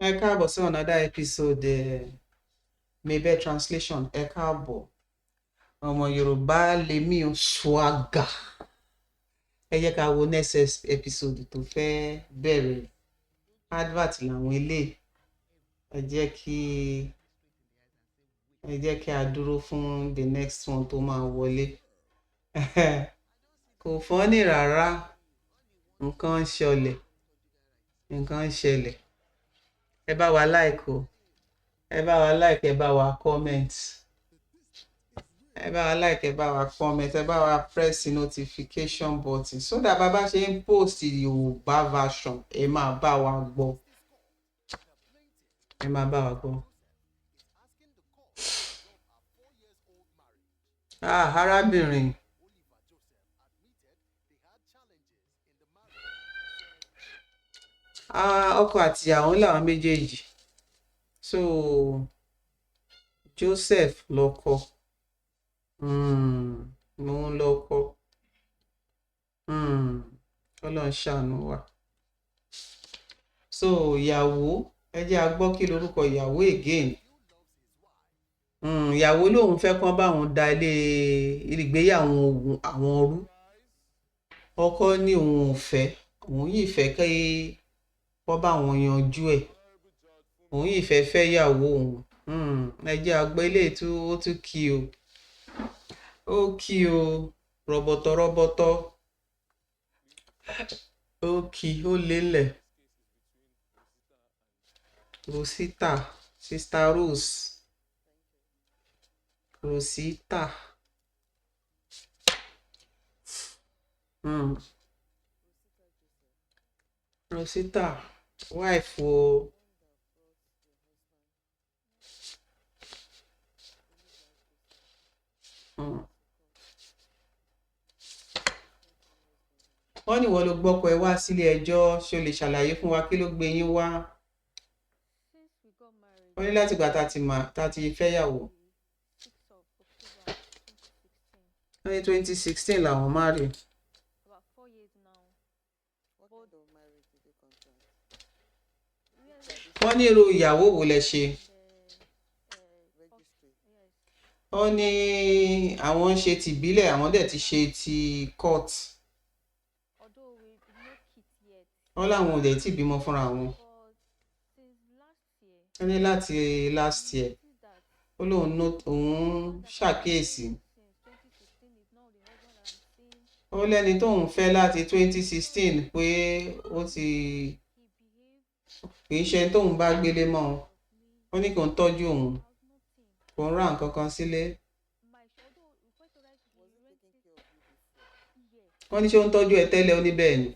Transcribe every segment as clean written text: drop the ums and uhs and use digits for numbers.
Ẹ káàbọ̀ sí another episode Mabel Translation. Ẹ káàbọ̀. Ọmọ Yorùbá lèmi ò swagger. Ẹ jẹ́ ká wo next episode tó fẹ́ bẹ̀rẹ̀. Advert làwọn eléyìí. Ẹ jẹ́ kí ẹ jẹ́ kí a dúró fún the next one tó máa wọlé. Kò funny rárá. Nǹkan ń ṣọlẹ̀. Nǹkan ń ṣẹlẹ̀. Ẹ bá wa like o. Ẹ bá wa like, ẹ bá wa comment. Ẹ bá wa like, ẹ bá wa comment, ẹ bá wa press notification button so that bá bá ṣe ń post Yorùbá version, ẹ máa bá wa gbọ́. Ẹ máa bá wa gbọ́. Ah, arábìnrin. Ah, ọkọ àti ìyàwó làwọn méjèèjì. So Joseph lọkọ. Òun lọkọ. Ọlọ́run ṣàánú wa. So ìyàwó, ẹ jẹ́ a gbọ́ kí lorúkọ ìyàwó again. Ìyàwó lòun fẹ́ kán bá òun da ilé ìgbéyàwó àwọn rú. Ọkọ ní òun ò fẹ́, òun yìí fẹ́ kí wọ́n bá wọn yanjú ẹ̀. Òun yìí fẹ́ fẹ́ ìyàwó òun. Ẹ jẹ́ a gbọ́ eléyìí tí ó tún kí o. Ó kí o. Rọ̀bọ̀tọ̀ rọ̀bọ̀tọ̀. Ó kí, ó lélẹ̀. Rosita, Sister Rose. Rosita. Hmm. Rosita, wife o. Hmm. Wọ́n ní ìwọ ló gbọ́kọ ẹ wá sílé ẹjọ́, ṣé o lè ṣàlàyé fún wa kí ló gbé yín wá? Wọ́n ní láti ìgbà tá ti mà tá ti fẹ́yàwó. Wọ́n ní 2016 làwọn marry. Wọ́n ní irú ìyàwó wo lẹ ṣe? Ó ní àwọn ń ṣe tìbílẹ̀, àwọn dẹ̀ ti ṣe ti court. Wọ́n láwọn ò dẹ̀ tí bímọ fúnra wọn. Wọ́n ní láti last year, ó lóun òun ṣàkíyèsí. Ó lẹ́ni tóun fẹ́ láti 2016 pé ó ti kì í ṣe tóun bá gbélé mọ́ ọ. Ó ní kò ń tọ́jú òun, kò ń ra nǹkan kan sílé. Wọ́n ní ṣé ó ń tọ́jú ẹ tẹ́lẹ̀? Ó ní bẹ́ẹ̀ ni.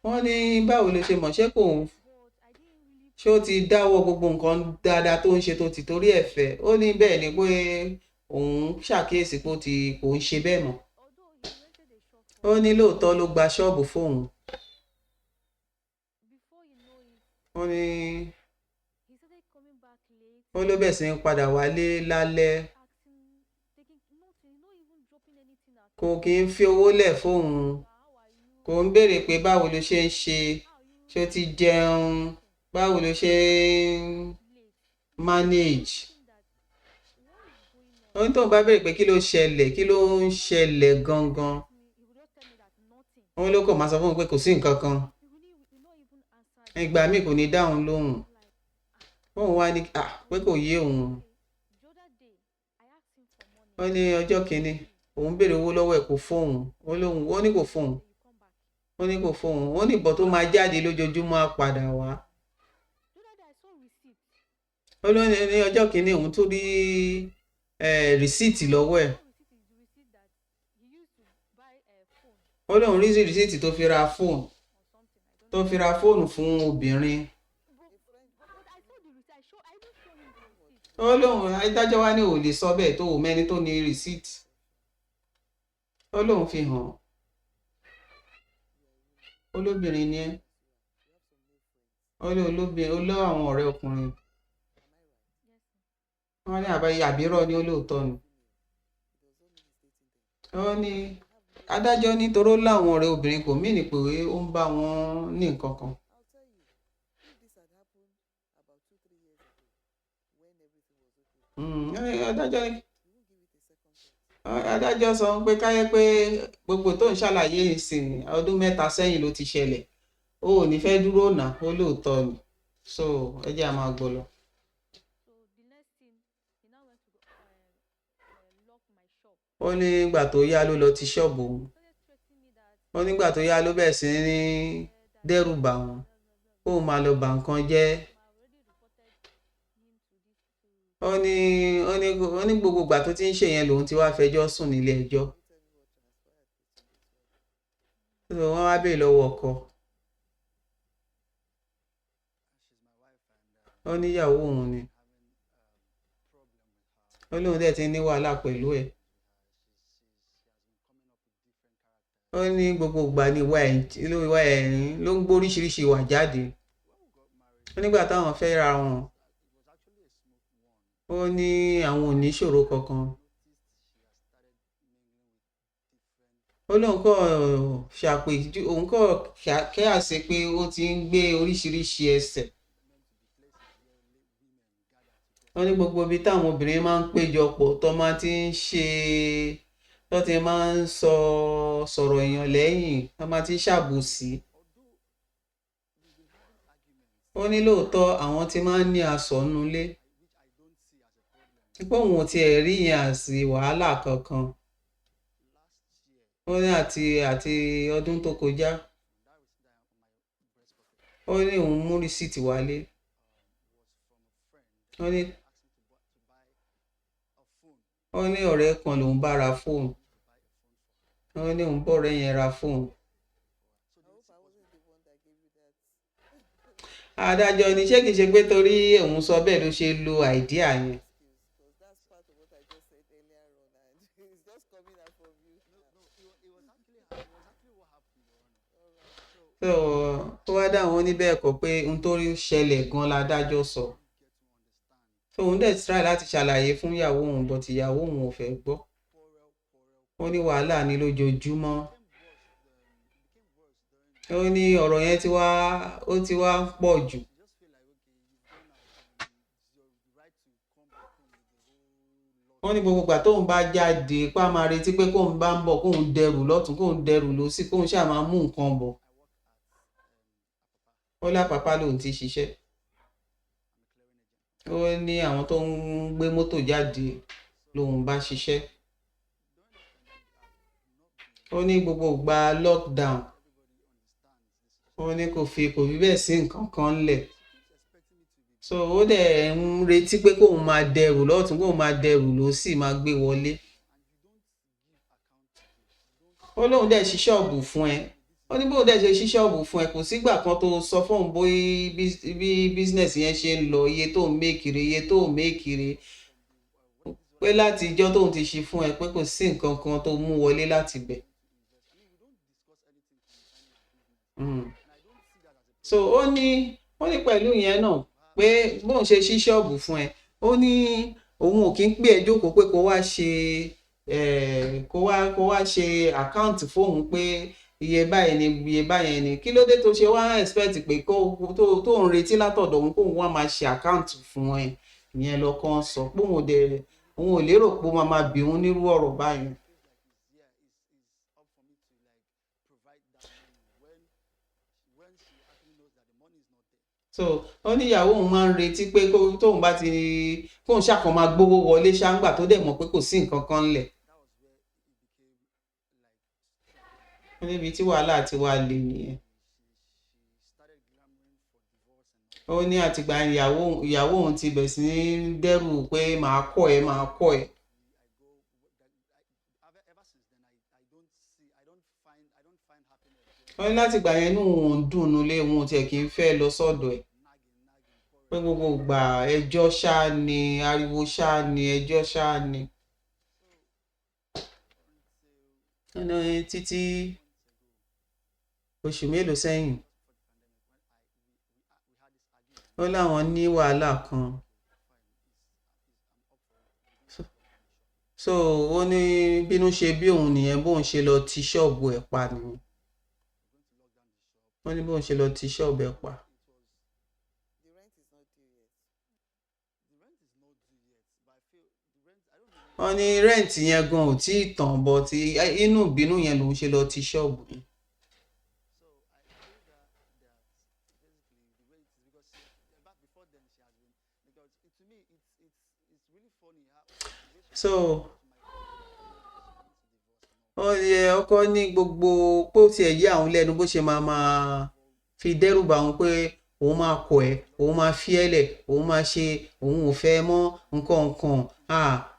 Wọ́n ní báwo ló ṣe mọ̀, ṣé kò ń ṣé ó ti dáwọ́ gbogbo nǹkan dáadáa tó ń ṣe tó ti torí ẹ̀ fẹ́? Ó ní bẹ́ẹ̀ ni pé òun ṣàkíyèsí pé ó ti kò ń ṣe bẹ́ẹ̀ mọ́. Ó ní lóòótọ́ ló gba ṣọ́ọ̀bù fóun. Ó ní ó ló bẹ̀ sí ń padà wálé lálẹ́. Kò kí ń fi owó lẹ̀ fóun. Kò ń béèrè pé báwo ló ṣe ń ṣe, ṣé ó ti jẹun, báwo ló ṣe ń manage. Ó ní tóun bá béèrè pé kí ló ṣẹlẹ̀, kí ló ń ṣẹlẹ̀ gangan. Òun ló kàn máa sọ fún un pé kò sí nǹkan kan. Ìgbà míì kò ní dáhùn lóhùn. Òun wá ní à pé kò yé òun. Ó ní ọjọ́ kìíní, òun béèrè owó lọ́wọ́ ẹ̀ kò fóun. Ó lóun, ó ní kò fóun. Ó ní kò fóun. Ó ní ìbọn tó máa jáde lójoojúmọ́ á padà wá. Ó ló ní ọjọ́ kìíní òun tún rí rìsíìtì lọ́wọ́ ẹ̀. Ó lóun rí rìsíìtì tó fi ra fóònù, tó fi ra fóònù fún obìnrin. Ó lóun adájọ́ wá ní ò lè sọ bẹ́ẹ̀ tó ò mẹ́ni tó ní rìsíìtì. Ó lóun fi hàn. Olóbìnrin ni ẹ́. Ó ní olóbìnrin, ó lọ́ àwọn ọ̀rẹ́ ọkùnrin. Wọ́n ní àbáyé àbírọ̀ ni ó lóòótọ́ ni. Ó ní Adájọ́ ní toró láwọn ọ̀rẹ́ obìnrin kò mí ní pé ó ń bá wọn ní nǹkan kan. Adájọ́ ní, adájọ́ sọ pé káyẹ́ pé gbogbo tó ń ṣàlàyé ìsìn ọdún 3 sẹ́yìn ló ti ṣẹlẹ̀, ó ò ní fẹ́ dúró nà ó, lóòótọ́ ni. So ẹ jẹ́ a máa gbọ́ lọ. Ó ní ìgbà tó yá ló lọ ti ṣọ́ọ̀bù òun. Ó nígbà tó yá ló bẹ̀rẹ̀ sí ní dẹ́rù bà wọ́n, kóun máa lọ bà nǹkan jẹ́. Ó ní gbogbo ìgbà tó ti ń ṣe yẹn lòun ti wá fẹjọ́ sùn nílé ẹjọ́. So wọ́n wá béèrè lọ́wọ́ ọkọ. Ó níyàwó òun ni. Ó lóun dẹ̀ ti ní wàhálà pẹ̀lú ẹ̀. Ó ní gbogbo ìgbà ni ìwà ẹ̀ ló ń gbóríṣiríṣi ìwà jáde. Ó nígbà táwọn fẹ́ ra wọn, ó ní àwọn ò ní ìṣòro kankan. Ó lóun kọ́ ṣàpèjú, òun kọ́ kíyèsí pé ó ti ń gbé oríṣiríṣi ẹsẹ̀. Ó ní gbogbo ibi táwọn obìnrin máa ń péjọ pọ̀ tó máa ti ń ṣe, tó ti máa ń sọ sọ̀rọ̀ èèyàn lẹ́yìn, tó máa ti ń ṣàbòsí. Ó ní lóòótọ́ àwọn ti máa ń ní asọ̀ nínú ilé. Pé òun ò tiẹ̀ rí ìyẹn àsì wàhálà kankan. Ó ní àti ọdún tó kọjá, ó ní òun mú rísíìtì wálé. Ó ní ọ̀rẹ́ kan lòun bá ra fóònù. Ó ní òun bọ́ ọ̀rẹ́ yẹn ra fóònù. Adájọ́ ní ṣé kìí ṣe pé torí òun sọ bẹ́ẹ̀ ló ṣe lo àìdíà yẹn. So ó wá dáhùn, ó ní bẹ́ẹ̀ kọ́, pé ohun tó ṣẹlẹ̀ gan l'adájọ́ sọ. So òun dẹ̀ try láti ṣàlàyé fún ìyàwó òun, but ìyàwó òun ò fẹ́ gbọ́. Ó ní wàhálà ní lójoojúmọ́. Ó ní ọ̀rọ̀ yẹn ti wá, ó ti wá pọ̀ jù. Ó ní gbogbo ìgbà tóun bá jáde, pé a máa retí pé kóun bá ń bọ̀, kóun dẹrù lọ́tùn, kóun dẹrù lósì, kóun ṣáà máa mú nǹkan bọ̀. Ó lápapá lòun ti ṣiṣẹ́. Ó ní àwọn tó ń gbé mọ́tò jáde lòun bá ṣiṣẹ́. Ó ní gbogbo ìgbà lockdown, ó ní kò fi bẹ́ẹ̀ sí nǹkan kan ńlẹ̀. So ó dẹ̀ ń retí pé kóun máa dẹrù lọ́tùn, kóun máa dẹrù lósì, máa gbé wọlé. Ó lóun dẹ̀ ṣí ṣọ́ọ̀bù fún ẹ. Ó ní bóun dẹ̀ ṣe ṣí ṣọ́ọ̀bù fún ẹ, kò sígbà kan tó sọ fóun bí business yẹn ṣe ń lọ, iye tó ń make rè, iye tó ń make rè. Pé láti ijọ́ tóun ti ṣí fún ẹ, pé kò sí nǹkan kan tó mú wọlé láti ibẹ̀. So ó ní pẹ̀lú ìyẹn náà pé bóun ṣe ṣí ṣọ́ọ̀bù fún ẹ, ó ní òun ò kí ń pè ẹ́ jókòó pé kó wá ṣe account fóun pé iye báyìí ni, iye báyẹn ni. Kí ló dé tó ṣe wá expect pé kó tó ń retí látọ̀dọ̀ òun kóun wá máa ṣe account fún ẹ? Ìyẹn lọkàn sọ pé òun ò dẹ̀, òun ò lérò pé ó máa máa bi òun nírú ọ̀rọ̀ báyìí. So ó ní ìyàwó òun máa ń retí pé tóun bá ti kóun ṣàkàn máa gbówó wọlé ṣáńgbà tó dẹ̀ mọ̀ pé kò sí nǹkan kan ńlẹ̀. Ó níbi tí wàhálà ti wá le nìyẹn. Ó ní àtìgbà ìyàwó òun ti bẹ̀ sí ní dẹ́rù pé màá kọ̀ ẹ́, màá kọ̀ ẹ́. Ó ní láti ìgbà yẹn inú òun ń dùn nulẹ̀, òun ò tiẹ̀ kí ń fẹ́ lọ sọ́dọ̀ ẹ̀. Pé gbogbo ìgbà ẹjọ́ ṣáá ni, ariwo ṣáá ni, ẹjọ́ ṣáá ni. Ó ní títí oṣù mélòó sẹ́yìn, ó láwọn ní wàhálà kan. So ó ní bínú ṣe bí òun nìyẹn, bóun ṣe lọ ti ṣọ́ọ̀bù ẹ̀ pa nìyẹn. Wọ́n ní bóun ṣe lọ ti ṣọ́ọ̀bù ẹ̀ pa. Wọ́n ní rent yẹn gan ò tí ì tàn, but inú ìbínú yẹn lòun ṣe lọ ti ṣọ́ọ̀bù yẹn. So ó yẹ ọkọ ní gbogbo pé ó tiẹ̀ yé àwọn lẹ́nu bó ṣe máa máa fi dẹ́rù bà òun pé òun máa kọ̀ ẹ́, òun máa fi ẹ́ lẹ̀, òun máa ṣe, òun ò fẹ́ mọ́ nǹkan nǹkan,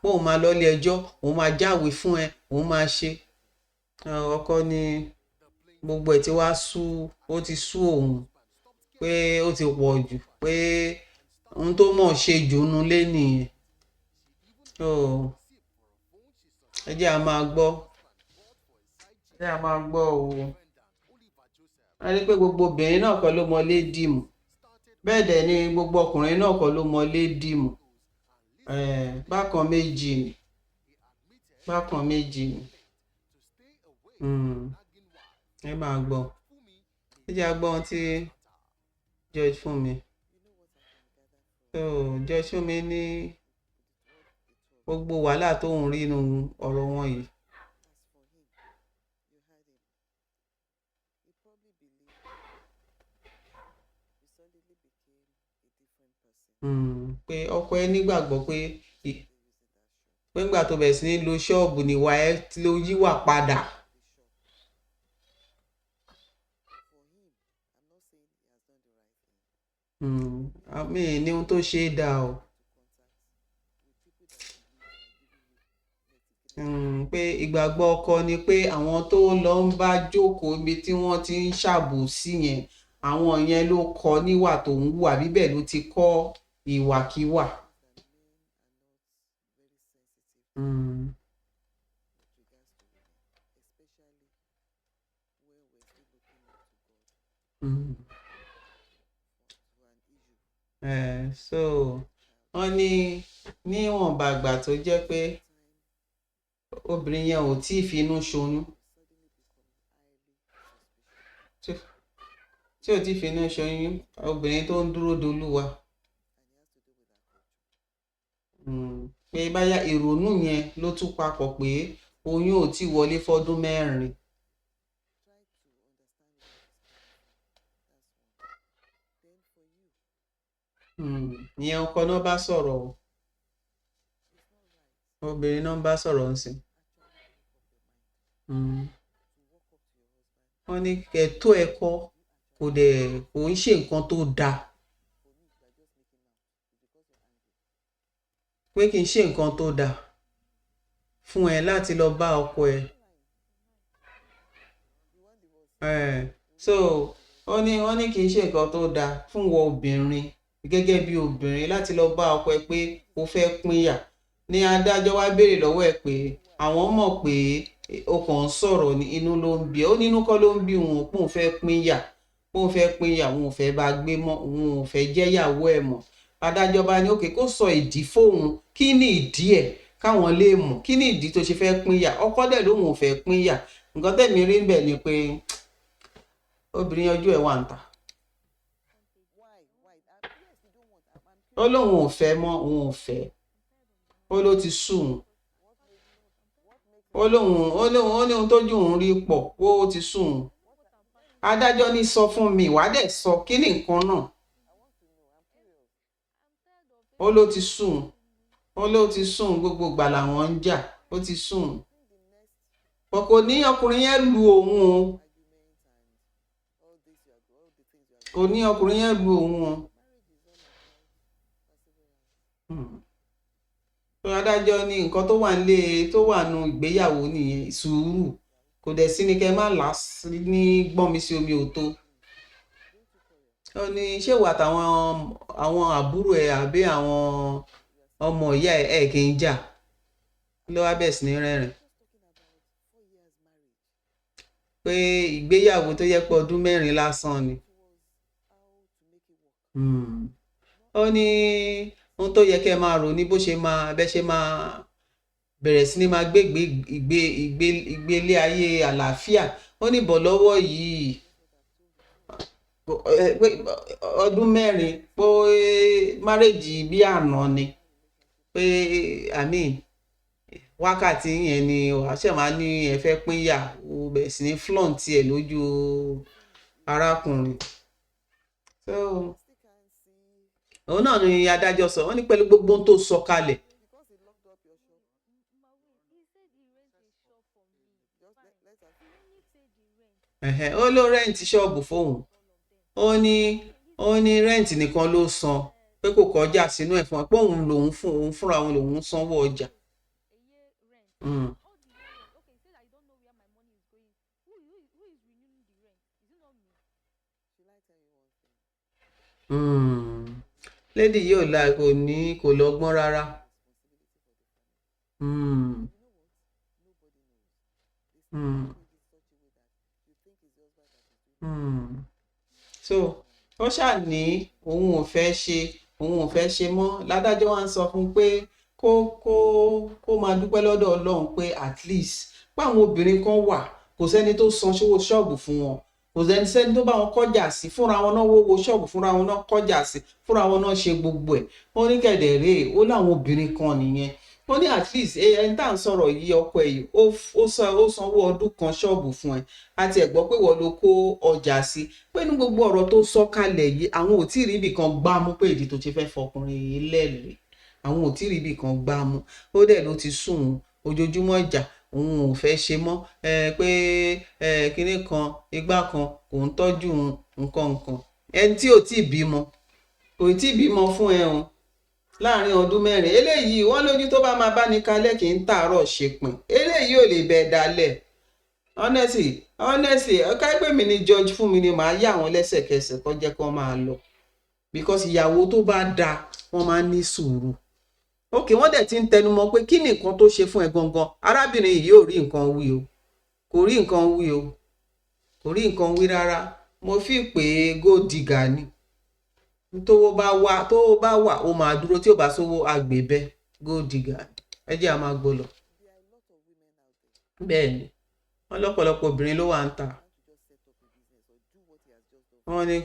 pé òun máa lọ́lé ẹjọ́, òun máa jáwèé fún ẹ, òun máa ṣe. Ọkọ ní gbogbo ẹ̀ tí wàá sú, ó ti sú òun, pé ó ti pọ̀ jù, pé ohun tó mọ̀ ṣe jù nú lé nìyẹn. Ẹ jẹ́ a máa gbọ́, ẹ jẹ́ a máa gbọ́ o. A rí pé gbogbo obìnrin náà kọ́ ló mọlé dìmú, bẹ́ẹ̀ dẹ̀ ni gbogbo ọkùnrin náà kọ́ ló mọlé dìmú. Bákan méjì ni, bákan méjì ni. Ẹ máa gbọ́. Ẹ jẹ́ a gbọ́ ohun tí Judge Fúnmi. So Judge Fúnmi ní gbogbo wàhálà tó ń rí inú ọ̀rọ̀ wọn yìí. Pé ọkọ ẹ nígbàgbọ́ pé pé ńgbà tó bẹ̀rẹ̀ sí ní lo ṣọ́ọ̀bù níwà ẹ ló yíwà padà. Mi ní ohun tó ṣe é dáa o. Pé ìgbàgbọ́ ọkọ ni pé àwọn tó lọ ń bá jókòó ibi tí wọ́n ti ń ṣàbòsí yẹn, àwọn yẹn ló kọ́ níwà tó ń hùwà, bíbẹ̀ ló ti kọ́ ìwàkiwà. So wọ́n ní níwọ̀nba ìgbà tó jẹ́ pé obìnrin yẹn ò tí ì finú ṣoyún, tí ò tí ì finú ṣoyún, obìnrin tó ń dúró dolúwa, pé báyà ìrònú yẹn ló tún papọ̀ pé oyún ò tí ì wọlé fọ́dún mẹ́rin. Ìyẹn ọkọ náà bá sọ̀rọ̀ o, obìnrin náà bá sọ̀rọ̀ ńsìn. Wọ́n ní ẹ̀tọ́ ẹ kọ́, kò dẹ̀ kò ń ṣe nǹkan tó dáa, pé kì í ṣe nǹkan tó dáa fún ẹ láti lọ bá ọkọ ẹ. So ó ní wọ́n ní kì í ṣe nǹkan tó dáa fún wọ obìnrin gẹ́gẹ́ bí obìnrin láti lọ bá ọkọ ẹ pé o fẹ́ pínyà. Ní adájọ́ wá béèrè lọ́wọ́ ẹ pé àwọn mọ̀ pé o kàn ń sọ̀rọ̀ ní inú ló ń bí ẹ. Ó ní inú kọ́ ló ń bí òun, pé òun fẹ́ pínyà, pé òun fẹ́ pínyà, òun ò fẹ́ bá gbé mọ́, òun ò fẹ́ jẹ́yàwó ẹ̀ mọ́. Adájọ́ bá ní òkè kó sọ ìdí fóun, kí ni ìdí ẹ̀ káwọn lè mọ̀, kí ni ìdí tó ṣe fẹ́ pínyà. Ọkọ dẹ̀ lóun ò fẹ́ pínyà. Nǹkan tẹ̀mí rí ń bẹ̀ ni pé obìnrin ọjọ́ ẹ̀ wà ń tà. Ó lóun ò fẹ́ mọ́, òun ò fẹ́. Ó ló ti sú òun. Ó lóun ó lóun ó ní ohun tójú òun rí pọ̀, ó ti sú òun. Adájọ́ ní sọ fún mi, wàá dẹ̀ sọ kí ni nǹkan náà. Ó ló ti sú òun. Ó ló ti sú òun, gbogbo ìgbà làwọn ń jà, ó ti sú òun. Kò ní ọkùnrin yẹn lu òun o. Kò ní ọkùnrin yẹn lu òun o. Adájọ́ ní nǹkan tó wà nílé tó wà nù ìgbéyàwó nìyẹn, sùúrù. Kò dẹ̀ sí ni kẹ́ má là ní gbọ́n mi sí omi ò tó. Ó ní ṣé ìwà àtàwọn àwọn àbúrò ẹ àbí àwọn ọmọ ìyá ẹ ẹ kì í jà? Ló wá bẹ̀rẹ̀ sí ní rẹ́rìn. Pé ìgbéyàwó tó yẹ pé ọdún mẹ́rin lásán ni. Ó ní ohun tó yẹ kí ẹ máa rò ní bó ṣe máa bẹ́ ṣe máa Bẹ̀rẹ̀ sí ní máa gbé ìgbé ìgbé ìgbélé ayé àlàáfíà. Ó ní bọ̀ lọ́wọ́ yìí pé ọdún 4 pé marriage bí àná ni, pé I mean wákàtí yẹn ni wàá ṣẹ̀ máa ní ẹ fẹ́ pínyà. Ó bẹ̀rẹ̀ sí ní flaunt ẹ̀ lójú arákùnrin. So òun náà ni adájọ́ sọ, wọ́n ní pẹ̀lú gbogbo ohun tó sọ kalẹ̀. Ẹ̀hẹ́n, ó ló rent ṣọ́ọ̀bù fóun. Ó ní rent nìkan ló san, pé kò kọjá sínú ẹ̀ fún wa, pé òun lòun fún òun fúnra òun lòun sanwó ọjà. Lady yìí ò la, kò ní, kò lọ́gbọ́n rárá. So ó ṣáà ní òun ò fẹ́ ṣe, òun ò fẹ́ ṣe mọ́. Ládájọ́ wa ń sọ fún un pé kó máa dúpẹ́ lọ́dọ̀ Ọlọ́run pé at least pé àwọn obìnrin kan wà, kò sẹ́ni tó san owó ṣọ́ọ̀bù fún wọn, kò sẹ́ni tó bá wọn kọjá sí, fúnra wọn náà wówó ṣọ́ọ̀bù, fúnra wọn náà kọjá sí, fúnra wọn náà ṣe gbogbo ẹ̀. Ó ní kẹ̀dẹ̀ rèé, ó láwọn obìnrin kan nìyẹn. Ó ní at least ẹni tá à ń sọ̀rọ̀ yìí, ọkọ ẹ̀ yìí, ó sanwó ọdún kan ṣọ́ọ̀bù fún ẹ, àti ẹ̀ gbọ́ pé wọ́n ló kó ọjà sí. Pé ní gbogbo ọ̀rọ̀ tó sọ kalẹ̀ yìí, àwọn ò tí ì rí ibì kan gbámú pé ìdí tó ṣe fẹ́ fọkùnrin yìí lẹ́rìí, àwọn ò tí ì rí ibì kan gbámú. Ó dẹ̀ ló ti sùn òun, ojoojúmọ́ ìjà, òun ò fẹ́ ṣe mọ́, pé kinní kan igbá kan kò ń tọ́jú òun nǹkan nǹkan. Ẹni tí ò tí ì bímọ, kò tí ì bímọ fún ẹ o láàrin ọdún 4 eléyìí, wọ́n lójú tó bá máa bá ní kalẹ̀ kì í tààrọ̀ ṣèpin, eléyìí ò lè bẹ̀ dalẹ̀. Honestly, káyipẹ́ mi ni judge fún mi ni màá yà wọ́n lẹ́sẹ̀kẹsẹ̀ kó jẹ́ kó máa lọ, because ìyàwó tó bá da wọ́n máa ń ní sùúrù. Ok, wọ́n dẹ̀ ti ń tẹnumọ́ pé kí ni nǹkan tó ṣe fún ẹ gangan. Arábìnrin yìí ò rí nǹkan wí o, kò rí nǹkan wí o, kò rí nǹkan wí rárá. Mo fi pé gold digger ni. Tówó bá wà, tówó bá wà, ó máa dúró, tí ò bá sówó àgbè bẹ́. Gold digger, ẹ jẹ́ a máa gbọ́ lọ. Bẹ́ẹ̀ ni wọ́n lọ́pọ̀lọpọ̀ obìnrin ló wà ń tà. Wọ́n ní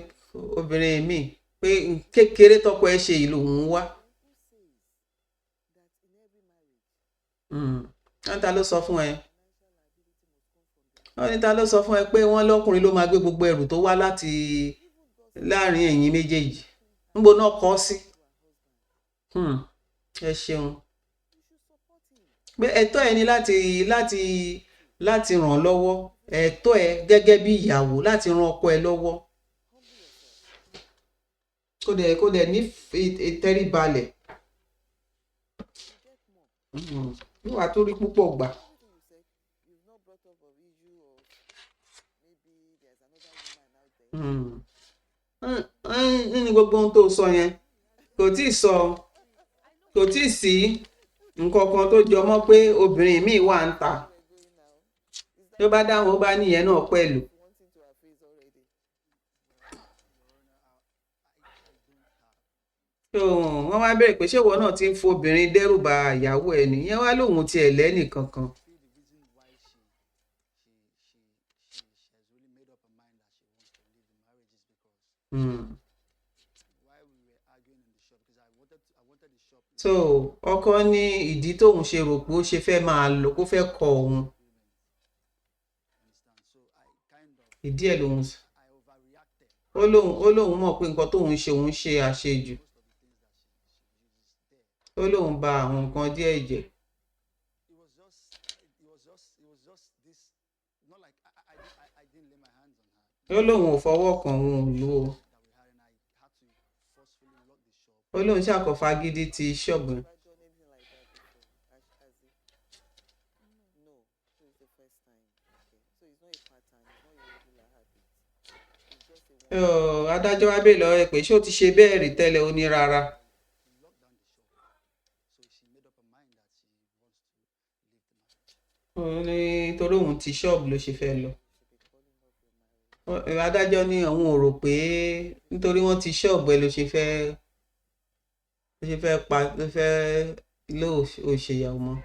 obìnrin míì pé kékeré tọkọ ẹ ṣe ìlú òun wá. Wọ́n ta ló sọ fún ẹ? Wọ́n ní ta ló sọ fún ẹ pé wọ́n lọ́kùnrin ló máa gbé gbogbo ẹrù tó wá láti láàrin ẹ̀yin méjèèjì? Níbo náà kọ́ sí? Ẹ ṣeun. Pé ẹ̀tọ́ ẹ ní láti ràn lọ́wọ́, ẹ̀tọ́ ẹ gẹ́gẹ́ bí ìyàwó láti ran ọkọ ẹ lọ́wọ́, kó dẹ̀ ní ìtẹríbalẹ̀ níwà tó rí púpọ̀ gbà. Ní gbogbo ohun tó sọ yẹn, kò tí ì sọ, kò tí ì sí nǹkan kan tó jọ mọ́ pé obìnrin míì wà ń ta. Tó bá dáhùn, ó bá níyẹn náà pẹ̀lú. So wọ́n wá béèrè pé ṣé ìwọ náà ti ń fobìnrin dẹ́rù ba ìyàwó ẹ nìyẹn, wá lóun tiẹ̀ lẹ́nì kankan. So ọkọ ní ìdí tóun ṣe rò pé ó ṣe fẹ́ máa lọ, kó fẹ́ kọ òun, ìdí ẹ̀ lòun ó lóun mọ̀ pé nǹkan tóun ṣe, òun ṣe àṣejù, ó lóun ba àwọn nǹkan díẹ̀ jẹ́. Ó lóun ò fọwọ́ kan òun ò lù ó. Ó lóun ṣàkófagídí ti ṣọ́ọ̀bù. Adájọ́ wá béèrè lọ́wọ́ ẹ̀ pé ṣé ó ti ṣe bẹ́ẹ̀ rí tẹ́lẹ̀? Ó ní rárá. Ó ní torí òun ti ṣọ́ọ̀bù ló ṣe fẹ́ lọ. Adájọ́ ní òun ò rò pé nítorí wọ́n ti ṣọ́ọ̀bù ẹ ló ṣe fẹ́, ló ṣe fẹ́ pa, ló fẹ́ ló ò ṣèyàwó mọ́.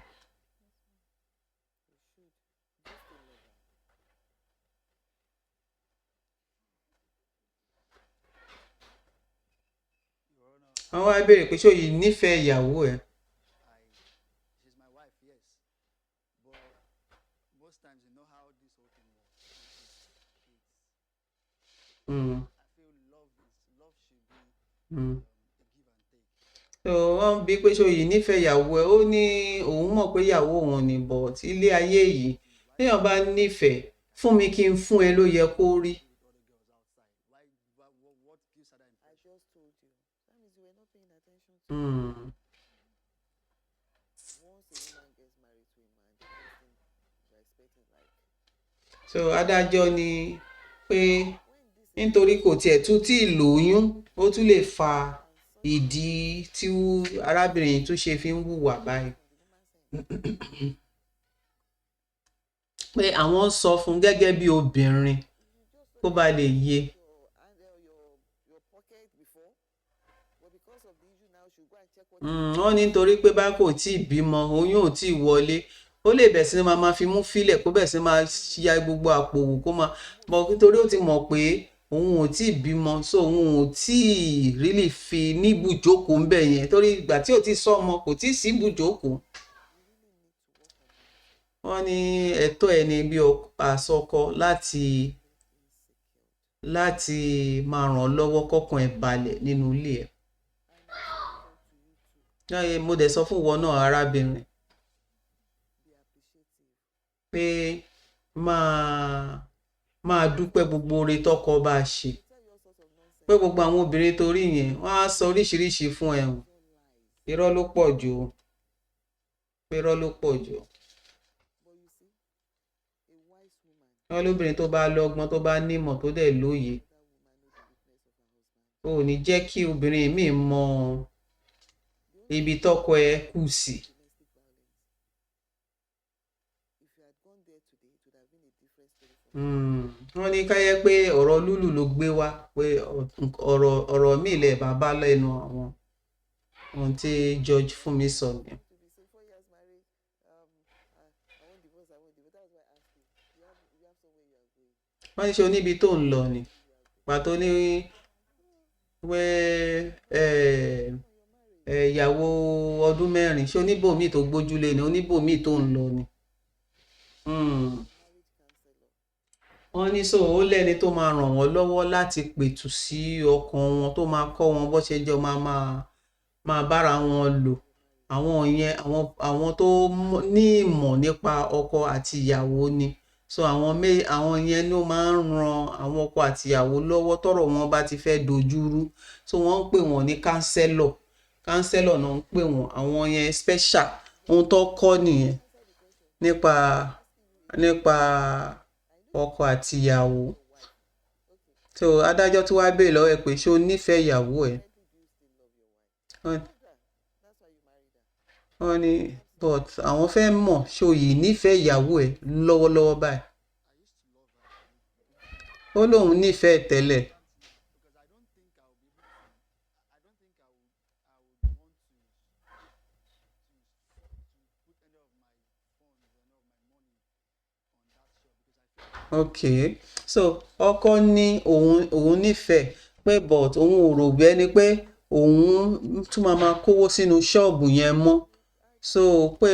Wọ́n wá béèrè pé ṣé o yìí nífẹ̀ẹ́ ìyàwó ẹ̀? Mm. Mm. So wọ́n bi pé ṣé o yìí nífẹ̀ẹ́ ìyàwó ẹ̀? Ó ní òun mọ̀ pé ìyàwó òun ni, but ilé ayé yìí, téèyàn bá nífẹ̀ẹ́, fún mi kí n fún ẹ ló yẹ kó rí. Mm. So adájọ́ ní pé nítorí kò tiẹ̀ tún tí ì lóyún, ó tún lè fa ìdí tí arábìnrin yìí tún ṣe fi ń hùwà báyìí. Pé àwọn ń sọ fún un gẹ́gẹ́ bí obìnrin kó ba lè yé. Wọ́n ní nítorí pé bá kò tí ì bímọ, oyún ò tí ì wọlé, ó lè bẹ̀ sí ní máa fi mú fílẹ̀, kó bẹ̀ sí máa ya gbogbo àpò wò kó máa bọ̀, nítorí ó ti mọ̀ pé òun ò tí ì bímọ, so òun ò tí ì really fi ní ibùjókòó ńbẹ̀ yẹn, torí ìgbà tí ò tí ì sọ́mọ kò tí ì sí ibùjókòó. Wọ́n ní ẹ̀tọ́ ẹ̀ ní bí àsọkọ láti máa ràn án lọ́wọ́ kọ́kàn ẹ̀ balẹ̀ nínú ilé ẹ̀. Mo dẹ̀ sọ fún ìwọ náà, arábìnrin, pé máa dúpẹ́ gbogbo oore tọ́kọ bá ṣe, pé gbogbo àwọn obìnrin torí yẹn wọ́n á sọ oríṣiríṣi fún ẹ o, irọ́ ló pọ̀ jù o, pé irọ́ ló pọ̀ jù o. Wọ́n lóbìnrin tó bá lọ́gbọ́n, tó bá nímọ̀, tó dẹ̀ lóye, o ò ní jẹ́ kí obìnrin míì mọ ibi tọ́kọ ẹ kù sí. Wọ́n ní ká yẹ pé ọ̀rọ̀ lúlù ló gbé wá, pé ọ̀rọ̀ míì lẹ̀ bàbá lẹ́nu àwọn ohun tí George Fúnmi sọ nìyẹn. Wọ́n ní ṣe oníbi tó ń lọ ni pàtó ní pé ìyàwó ọdún 4, ṣé oníbòmíì tó gbójúlé ni, oníbòmíì tó ń lọ ni. Wọ́n ní so ó lẹ́ni tó máa ràn wọ́n lọ́wọ́ láti pẹ̀tù sí ọkàn wọn, tó máa kọ́ wọn bó ṣe jọ máa bára wọn lò. Àwọn yẹn, àwọn tó ní ìmọ̀ nípa ọkọ àti ìyàwó ni. So àwọn yẹn ló máa ń ran àwọn ọkọ àti ìyàwó lọ́wọ́ tọ́rọ̀ wọn bá ti fẹ́ dojúrú. So wọ́n ń pè wọ́n ní kánsẹ́lọ̀. Kánsẹ́lọ̀ náà ń pè wọ́n. Àwọn yẹn special. Ohun tó kọ́ nìyẹn nípa ọkọ àti ìyàwó. So adájọ́ tí wàá béèrè lọ́wọ́ ẹ pé ṣé o nífẹ̀ẹ́ ìyàwó ẹ? Wọ́n ní but àwọn fẹ́ mọ̀ ṣé o yìí nífẹ̀ẹ́ ìyàwó ẹ lọ́wọ́lọ́wọ́ báyìí. Ó lóun nífẹ̀ẹ́ tẹ́lẹ̀. Okay, so ọkọ ní òun nífẹ̀ẹ́ pé but òun ò rò bí ẹni pé òun tún máa kówó sínú ṣọ́ọ̀bù yẹn mọ́. So pé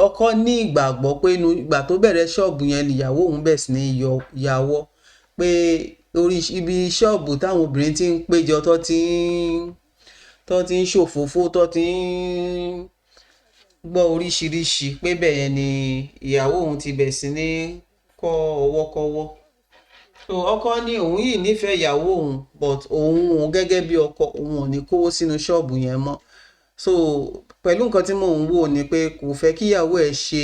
ọkọ ní ìgbàgbọ́ pé ìgbà tó bẹ̀rẹ̀ ṣọ́ọ̀bù yẹn nìyàwó òun bẹ̀ sí ní yàwọ́, pé orí ibi ṣọ́ọ̀bù táwọn obìnrin ti ń péjọ, tó ti ń ṣòfófó, tó ti ń gbọ́ oríṣiríṣi, pé bẹ́ẹ̀ yẹn ni ìyàwó òun ti bẹ̀ sí ní kọ́ ọwọ́kọ́wọ́. So ọkọ ní òun yìí nífẹ̀ẹ́ ìyàwó òun, but òun gẹ́gẹ́ bí ọkọ òun ò ní kówó sínú ṣọ́ọ̀bù yẹn mọ́. So pẹ̀lú nǹkan tí mò ń wò ni pé kò fẹ́ kí ìyàwó ẹ̀ ṣe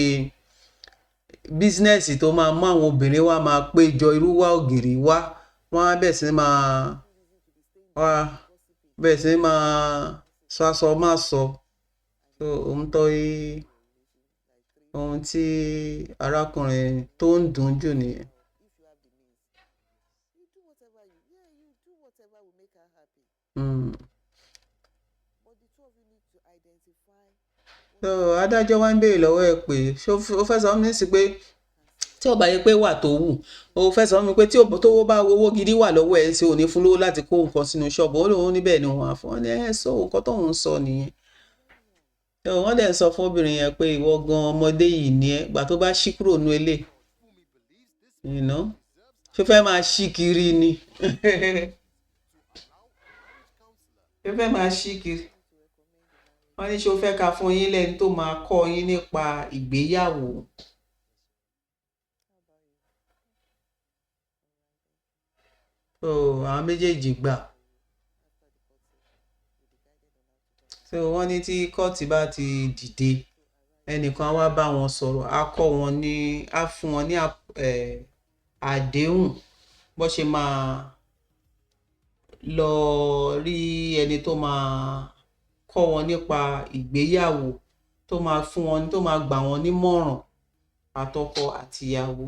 bísínẹ́sì tó máa mú àwọn obìnrin wá máa péjọ irú wá ògiri wá, wọ́n á bẹ̀ sí máa wá bẹ̀ sí máa sọ aṣọ má sọ. So ohun tí arákùnrin tó ń dùn jù nìyẹn. So adájọ́ wá ń béèrè lọ́wọ́ ẹ pé ṣé ó fẹ́ sọ mí sí pé Tí ó bá yẹ pé wà tó wù, ó fẹ́ sọ fún mi pé tí tówó bá, owó gidi wà lọ́wọ́ ẹ̀, ṣe ò ní fún lówó láti kó nǹkan sínú ṣọ́ọ̀bù? Ó lóun níbẹ̀ ni wọ́n á fún ọ ní ẹ̀. Sọ nǹkan tóun sọ nìyẹn. Wọ́n dẹ̀ sọ fún obìnrin yẹn pé ìwọ gan, ọmọdé yìí ni ẹ́, gbà tó bá ṣí kúrò nú ilé, ṣó fẹ́ máa ṣí kiri ni? Ṣó fẹ́ máa ṣí kiri? Wọ́n ní ṣó fẹ́ ká fún yín lẹ́ni tó máa kọ́ yín nípa ìgbéyàwó. So àwọn méjèèjì gbà. So wọ́n ní tí kóòtù bá ti dìde, ẹnìkan á wá bá wọn sọ̀rọ̀, á kọ́ wọn ní, á fún wọn ní àdéhùn bó ṣe máa lọ rí ẹni tó máa kọ́ wọn nípa ìgbéyàwó, tó máa fún wọn, tó máa gbà wọ́n nímọ̀ràn àtọkọ àtìyàwó.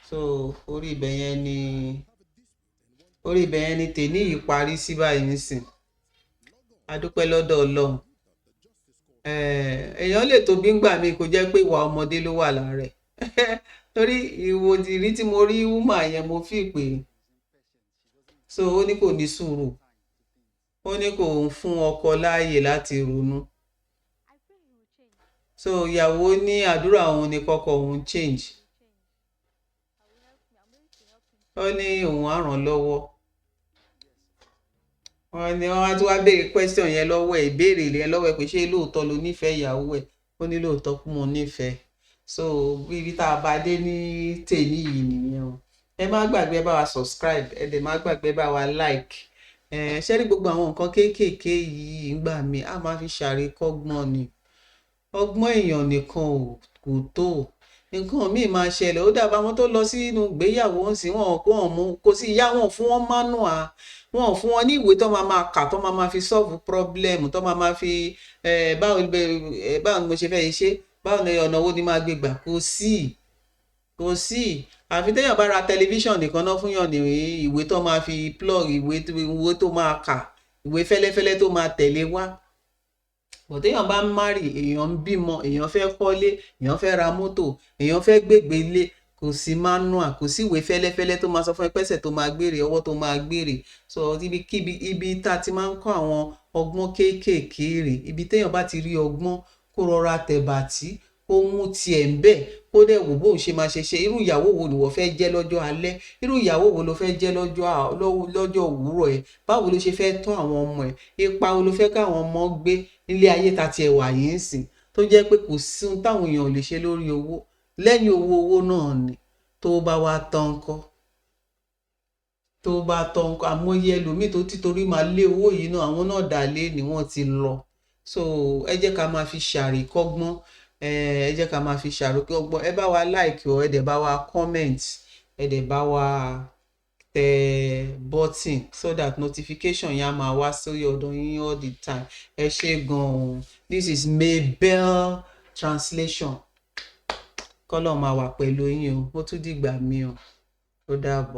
So orí ibẹ̀ yẹn ni tèmi yìí parí sí báyìí nísìn. A dúpẹ́ lọ́dọ̀ Ọlọ́run. Èèyàn lè tóbi ńgbà míì kó jẹ́ pé ìwà ọmọdé ló wà lára ẹ̀, torí ìwò ìrí tí mo rí woman yẹn, mo fi pé so ó ní kò ní sùúrù, ó ní kò ń fún ọkọ láàyè láti ronú. So ìyàwó ní àdúrà òun ní kọ́kọ́ òun change. Ó ní òun á ràn lọ́wọ́. Wọ́n ní wọ́n á tún wá béèrè question yẹn lọ́wọ́ ẹ̀, ìbéèrè yẹn lọ́wọ́ ẹ̀ pé ṣé lóòótọ́ ló nífẹ̀ẹ́ ìyàwó ẹ̀? Ó ní lóòótọ́ kú mo nífẹ̀ẹ́. So ibi tá a bá dé ní tèmi yìí nìyẹn o. Ẹ má gbàgbé bá wa subscribe, ẹ dẹ̀ má gbàgbé bá wa like. Ẹ ṣé rí gbogbo àwọn nǹkan kéékèèké yìí ńgbà míì, á máa fi ṣàríkọ́gbọ́n ni. Ọgbọ́n èèyàn nìkan ò kò tó. Nǹkan míì máa ṣẹlẹ̀, ó dàbí àwọn tó lọ sínú ìgbéyàwó ń sìn, wọn kò mú kò sí ìyá wọn fún wọn manual, wọn ò fún wọn ní ìwé tó máa máa kà, tó máa máa fi solve problem, tó máa máa fi báwo ni mo ṣe fẹ́ ṣe, báwo ni, ọ̀nà wo ni máa gbé gbà. Kò sí, kò sí. Àfi téèyàn bá ra tẹlifíṣàn nìkan náà fún yàn ní ìwé tó máa fi plug ìwé, ìwé tó máa kà, ìwé fẹ́lẹ́fẹ́lẹ́ tó máa tẹ̀lé wá. But téèyàn bá ń marry, èèyàn ń bímọ, èèyàn fẹ́ kọ́lé, èèyàn fẹ́ ra mọ́tò, èèyàn fẹ́ gbégbé ilé, kò sí manual, kò sí ìwé fẹ́lẹ́fẹ́lẹ́ tó máa sọ fún ẹ pẹ́sẹ̀ tó máa gbére, ọwọ́ tó máa gbére. So ibikíbi ibi tá a ti máa ń kọ́ àwọn ọgbọ́n kéékèèké rè. Ibi téèyàn bá ti rí ọgbọ́n, kó rọra tẹ̀bàtì, kó mú tiẹ̀ ń bẹ̀, kó dẹ̀ wò bóun ṣe máa ṣe ṣe. Irú ìyàwó wo ni wọ́n fẹ́ jẹ́ lọ́jọ́ alẹ́? Irú ìyàwó wo ló fẹ́ jẹ́ lọ́jọ́ òwúrọ̀ ẹ̀? Báwo ló ṣe fẹ́ tọ́ àwọn ọmọ ẹ̀? Ipa wo ló fẹ́ káwọn ọmọ gbé nílé ayé ta tiẹ̀ wà yìí ń sìn, tó jẹ́ pé kò sí ohun táwọn èèyàn ò lè ṣe lórí owó? Lẹ́yìn owó, owó náà ni. Tó bá wá tán ńkọ́? Tó bá tán ńkọ́? Àmọye ẹlòmíì tó títorí máa lé owó yìí náà, àwọn náà dà lé ní wọ́n ti lọ. So ẹ jẹ́ ká máa fi ṣàríkọ́gbọ́n, ẹ jẹ́ ká máa fi ṣàríkọ́gbọ́n. Ẹ bá wa like o, ẹ dẹ̀ bá wa comment, ẹ dẹ̀ bá wa tẹ button so that notification yẹn á máa wá sórí ọ̀dọ̀ yín all the time. Ẹ ṣé gan-an. This is Mabel Translation. Kọ́lọ́run máa wà pẹ̀lú yín o. Ó tún dìgbà mi o. Ó dàbọ̀.